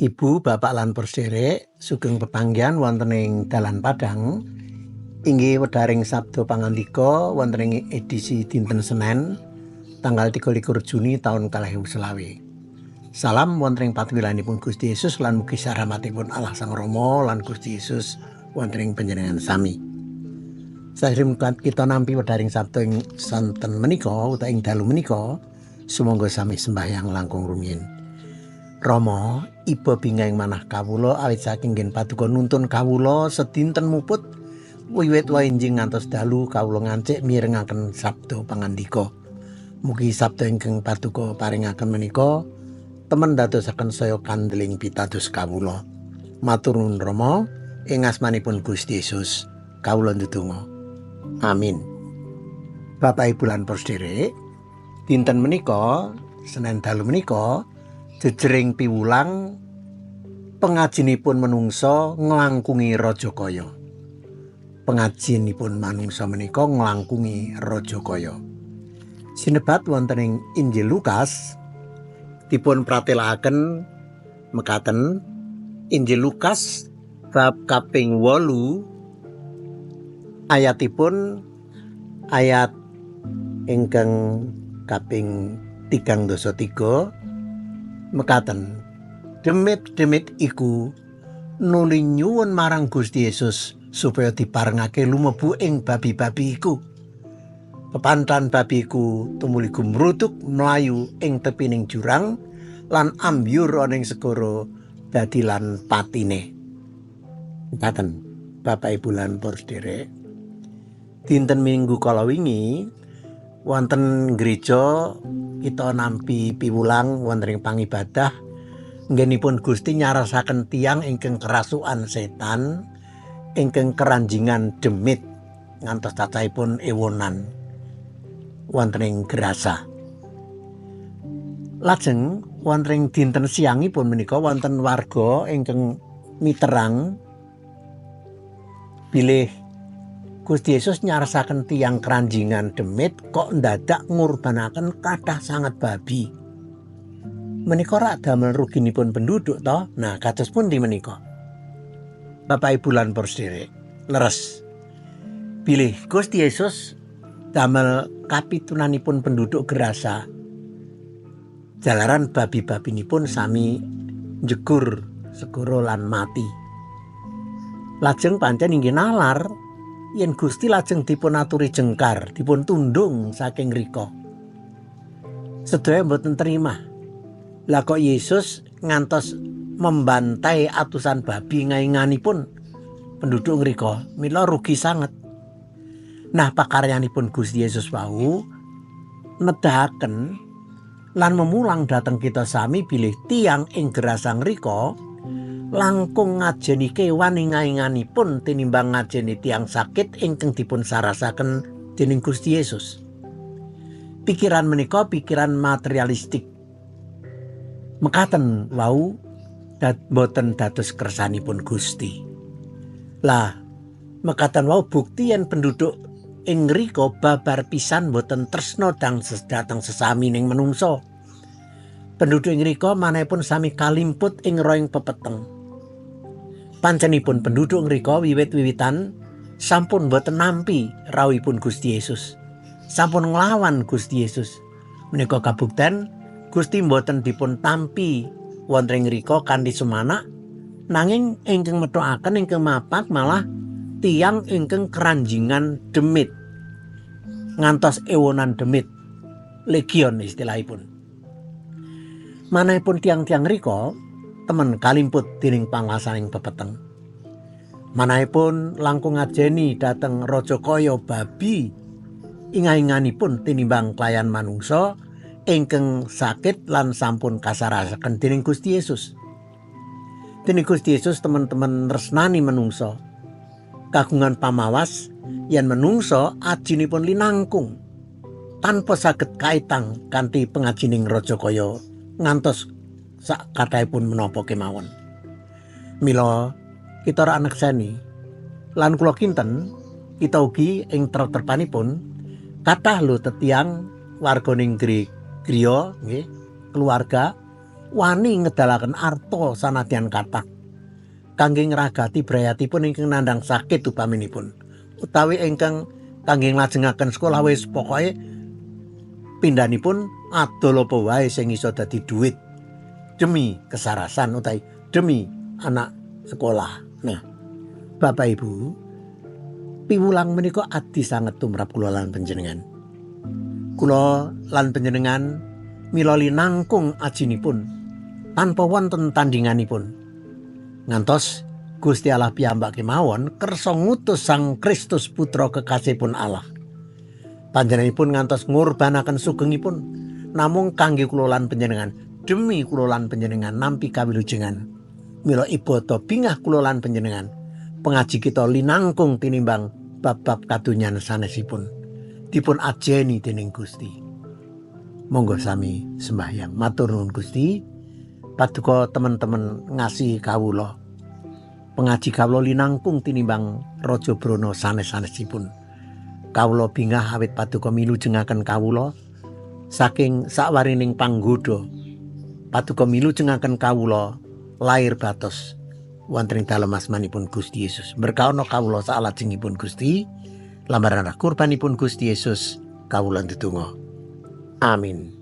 Ibu, Bapak lan para sugeng pepanggihan wonten ing dalan Padang. Inggih wedharing sabda pangandika wonten ing edisi dinten Senen tanggal 23 Juni taun 2025. Salam wonten ing patwilanipun Gusti Yesus lan mugi sarahmatipun Allah Sang Rama lan Gusti Yesus wonten ing panjenengan sami. Sajroning kita nampi wedharing sabda ing sonten menika utawa ing dalu menika, sumangga sami sembahyang langkung rumiyin. Rama, iba bingahing manah kawula awit saking ngen paduka nuntun kawula sedinten muput wiwit waenjing ngantos dalu kawula ngancik mirengaken sabda pangandika. Mugi sabda ingkang paduka paringaken menika temen dadosaken saya kandeling pitados kawula. Matur nuwun Rama, ing asmanipun Gusti Yesus kawula ndedonga. Amin. Bapak Ibu lan para sedherek, dinten menika Senen dalu menika jejering piwulang pengajinipun menungsa nglangkungi raja kaya. Pengajinipun manungsa menika nglangkungi raja kaya. Sinebat wonten ing Injil Lukas dipun pratelakaken mekaten. Injil Lukas bab kaping 8 ayatipun ayat ingkang kaping 33 mekaten. Demit-demit iku nuli nyuwun marang Gusti Yesus supaya diparengake lumebu ing babi-babi iku. Pepantan babi iku tumuli gumruduk mlayu ing tepining jurang lan ambyur ana ing segara dadi lan patine. Mekaten Bapak Ibu lan para sedherek. Dinten Minggu kala wingi wonten gereja kita nampi piwulang wonten ing pangibadah nggenipun Gusti nyarasaken tiyang ingkang kerasukan setan ingkang keranjingan demit ngantos cacahipun ewonan wonten ing Gerasa. Lajeng wonten ing dinten siangipun menika wonten warga ingkang miterang bilih Gusti Yesus nyarasaken tiyang keranjingan demit kok ndadak ngurbanaken kathah sanget babi. Menika rak damel ruginipun penduduk to? Nah, kados pundi menika? Bapak Ibu lan para sedherek, leres. Bilih Gusti Yesus damel kapitunanipun penduduk Gerasa. Jalaran babi-babinipun sami njegur segara lan mati. Lajeng pancen inggih nalar yen Gusti lajeng dipun aturi jengkar, dipun tundung saking rika. Sedaya mboten terima. Lah kok Yesus ngantos membantai atusan babi ngainganipun penduduk ngrika, mila rugi sanget. Nah, pakaryanipun Gusti Yesus wau nedahaken lan memulang dhateng kita sami bilih tiyang ing Gerasa ngrika langkung ngajeni kewan ingainganipun tinimbang ngajeni tiyang sakit ingkang dipun sarasaken dening Gusti Yesus. Pikiran menika pikiran materialistik. Mekaten wau boten dados kersanipun Gusti. Lah, mekaten wau bukti yen penduduk ing ngrika babar pisan boten tresna dhateng sesami ning menungsa. Penduduk ing ngrika manahipun sami kalimput ing roing pepeteng. Pancenipun penduduk ngrika wiwit-wiwitan sampun boten nampi rawuhipun Gusti Yesus. Sampun nglawan Gusti Yesus. Menika kabukten Gusti boten dipun tampi wonten ing ngrika kanthi sumanak, nanging ingkang methokaken ingkang mapak malah tiyang ingkang keranjingan demit. Ngantos ewonan demit, legion istilahipun. Manahipun tiang-tiang ngrika temen kalimput dening panguwasaning pepeteng. Manahipun langkung ngajeni dhateng raja kaya babi ingainganipun tinimbang klayan manungsa ingkang sakit lan sampun kasarasaken dening Gusti Yesus. Dening Gusti Yesus temen-temen tresnani manungsa. Kagungan pamawas yen manungsa ajinipun linangkung tanpa saged kaitang kanthi pengajining raja kaya ngantos sak kathahipun menapa kemawon. Mila kita ora nekseni lan kula kinten kita ugi ing terpanipun kathah lho tetiang warga ning griya nggih keluarga Wani ngedalaken arta sanadyan kathah kangge ngragati brayatipun ingkang nandhang sakit upaminipun, utawi ingkang kangge nglajengaken sekolah. Wis pokoke pindhanipun adol apa wae sing iso dadi duit demi kesarasan utawi demi anak sekolah. Nah, Bapak Ibu, piwulang menika adi sanget tumrap kula lan panjenengan. Kula lan panjenengan mila linangkung ajinipun tanpa wonten tandinganipun. Ngantos Gusti Allah piyambak kemawon kersa ngutus Sang Kristus, Putra kekasihipun Allah. Panjenenganipun ngantos ngurbanaken sugengipun namung kangge kula lan panjenengan, demi kula lan panjenengan nampi kawilujengan. Mila ibada bingah kula lan panjenengan, pengaji kita linangkung tinimbang bab-bab kadonyan sanesipun. Dipun ajeni dening Gusti. Monggo sami sembahyang. Matur nuwun, Gusti. Paduka temen-temen ngasihi kawula. Pengaji kawula linangkung tinimbang Raja Brana sanes-sanesipun. Kawula bingah awit paduka milujengaken kawula saking sakwarining panggoda. Paduka milujengaken kawula lair batos wonten ing dalem asmanipun Gusti Yesus. Berkahono kawula salajengipun, Gusti. Lambaran kurbanipun Gusti Yesus kawula ndedonga. Amin.